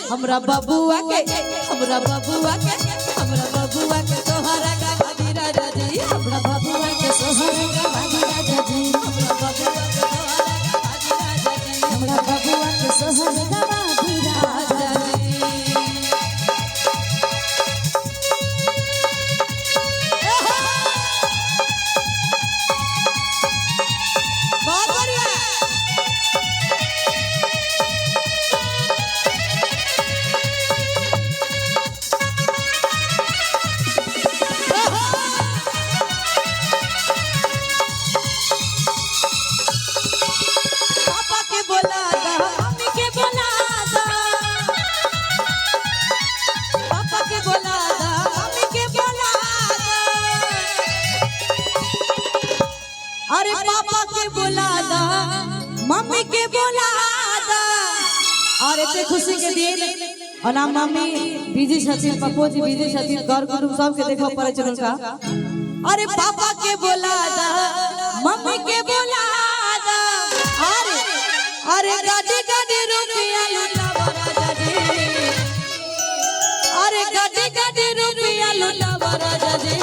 हमरा बबुआ के, हमरा बबुआ के, हमरा बबुआ के सोहरा गवादी राजा जी। हमरा बबुआ के सोहर गवादी राजा जी। हमरा बबुआ के सोहरा गवादी राजा जी। हमरा बबुआ के सोहर गवादी राजा राजा जी। जी। बहुत बढ़िया। पापा के बोला दा, मम्मी के बोला दा। पापा के बोला दा, मम्मी के बोला दा। अरे पापा के बोला दा, मम्मी के बोला दा। और एते खुशी के दिन और ना मम्मी बिजी छथिन, पप्पो जी बिजी छथिन, घर कुटुंब सबके देखऽ पड़ै छै हुनका। अरे पापा के बोला दा, मम्मी के बोला दा। अरे अरे गाड़ी गाड़ी रुपया लुटावा राजा जी। अरे गाड़ी गाड़ी रुपया लुटावा राजा जी।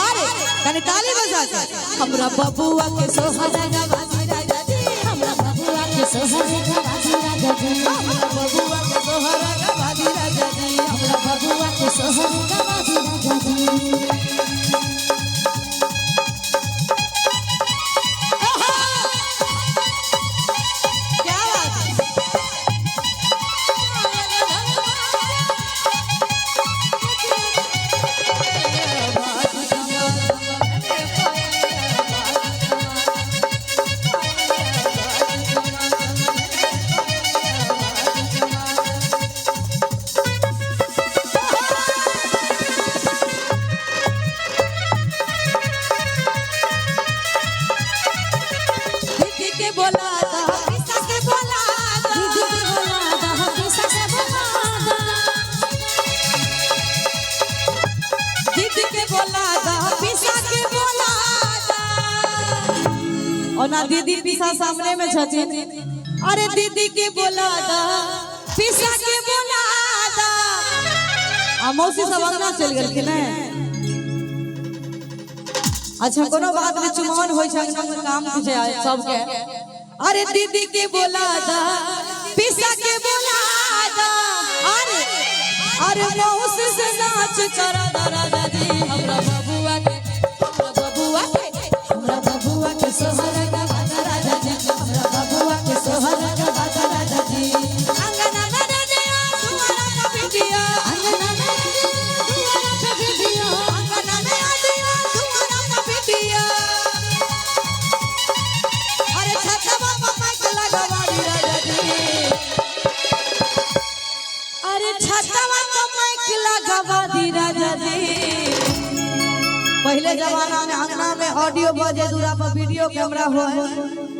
अरे कनी ताली बजा के हमरा बबुआ के सोहरा गवादी राजा जी। हमरा बबुआ के सोहर गवादी राजा जी। हमरा बबुआ के सोहरा गवादी राजा जी। हमरा बबुआ के सोहर गवादी राजा जी। क्या बात है? दीदी के बोला दा, पिसा के बोला दा। दीदी के बोला दा, पिसा के बोला दा। दीदी के बोला दा, पिसा के बोला दा। और ना दीदी पिसा सामने में छथिन। अरे दीदी के बोला दा, पिसा के बोला दा। आ मौसी सब अंगना चलि गेलखिन ने। अच्छा कोनो बात में चुमाओन होइ छै अंगना में, काम छै सबके। अरे दीदी के बोला दा, पिसा के बोला दा। अरे अरे मौसी से नाच करा दा राजा जी। हमरा बबुआ के, हमरा बबुआ के, हमरा बबुआ के सोहर गवादी राजा जी। हमरा बबुआ के सोहर गवादी राजा जी। अंगना में रजिया, दुआरा का बिटिया। अंगना में दुआरा पे बिटिया। अंगना में रजिया, दुआरा का बिटिया। अरे छतवा पर माइक लगवाड़ी राजा जी। अरे छतवा पर माइक लगवाड़ी राजा जी। पहले जमाना में अंगना में ऑडियो बजे, दूरा पर वीडियो कैमरा हो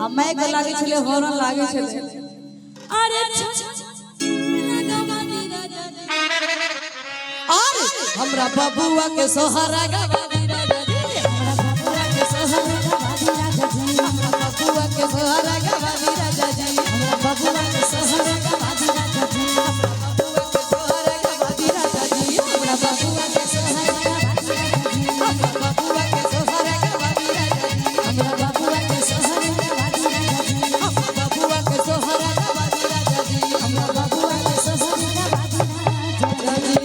आ माइक लागे छले, हॉर्न लागे छले। अरे और हमरा बबुआ के सोहरा गवादी राजा जी। हमरा बबुआ के सोहर गवादी राजा जी। हमरा बबुआ के सोहरा गवादी राजा जी। हमरा बबुआ के सोहर गवादी राजा जी। बबुआ के सोहरा गवादी राजा जी। हमरा बबुआ के सोहर गवादी राजा जी। हमरा बबुआ के सोहरा गवादी राजा जी। हमरा बबुआ के सोहर गवादी राजा जी। हमरा बबुआ के सोहरा गवादी राजा जी। हमरा बबुआ के सोहर गवादी राजा जी।